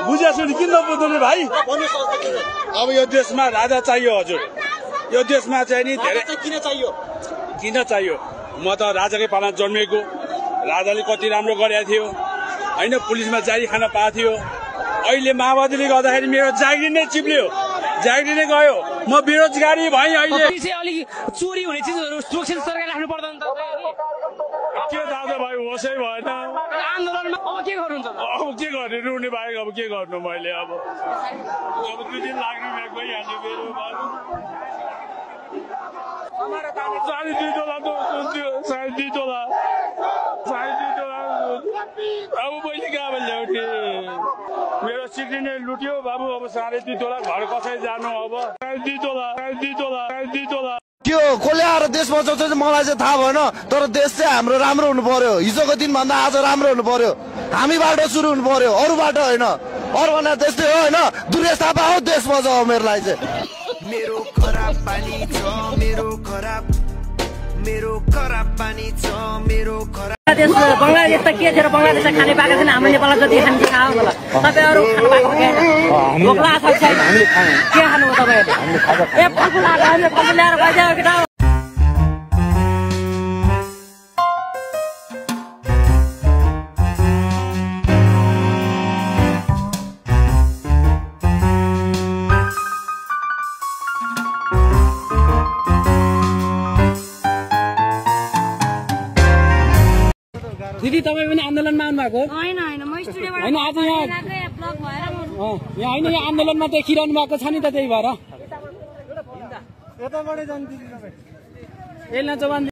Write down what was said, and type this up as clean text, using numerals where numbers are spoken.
बुझेछु नि किन नबुझ्नु भाइ। अब यो देशमा राजा चाहियो हजुर। यो देशमा चाहिँ नि धेरै किन चाहियो। म त राजाकै पालामा जन्मेको। राजाले कति राम्रो गरेको थियो हैन। पुलिसमा जागिर खान पाएको थियो। अहिले माओवादीले गर्दाखेरि मेरो जागिर नै चिप्लियो। जागिर नै गयो। म बेरोजगारी भएँ अहिले। अलि चोरी हुने चिजहरू सुरक्षित सरकार राख्नु पर्दैन त के दादा भाइ होसै भएन। आन्दोलनमा अब के गर्नुहुन्छ त? अब के गर्ने रुने बाहेक अब के गर्नु मैले। अब 2 दिन लाग्ने ब्याग भइहाल्यो मेरो। 2.5 तोला अब मैले कहाँ ल्याउने। मेरो सिक्री नै लुट्यो बाबु। अब 2.5 तोला घर कसै जानु। अब 2.5 तोला त्यो कसले आएर देश बचाउँछ मलाई चाहिँ थाहा भएन। तर देश चाहिँ हाम्रो राम्रो हुनु पर्यो। हिजोको दिन भन्दा आज राम्रो हुनु पर्यो। हामीबाट सुरु हुनु पर्यो, अरूबाट होइन। अरू भन्दा त्यस्तै हो होइन। दुर्गेश थापा हो देश बचाओ मेरो लागि चाहिँ। मेरो खराब पानी छ, मेरो खराब पानी छ, मेरो खराब। बङ्गलादेश त के थियो र बङ्गलादेश खाने पाएको छैन। हाम्रो नेपाललाई जति खाने खाऊ होला। तपाईहरु खानु पाएको छैन। भोकला छ छैन। के खानु हो तपाईहरुले? फलफुल ल्याएर बजाऊ कि त। दिदी तपाईँ पनि आन्दोलनमा आउनु भएको? हैन म स्टुडियोबाट हैन आज यहाँ ब्लक भएर यहाँ हैन यहाँ आन्दोलनमा देखिरहनु भएको छ नि त त्यही भएर। यताबाटै जानु दिदी तपाईँ। यसलाई जवान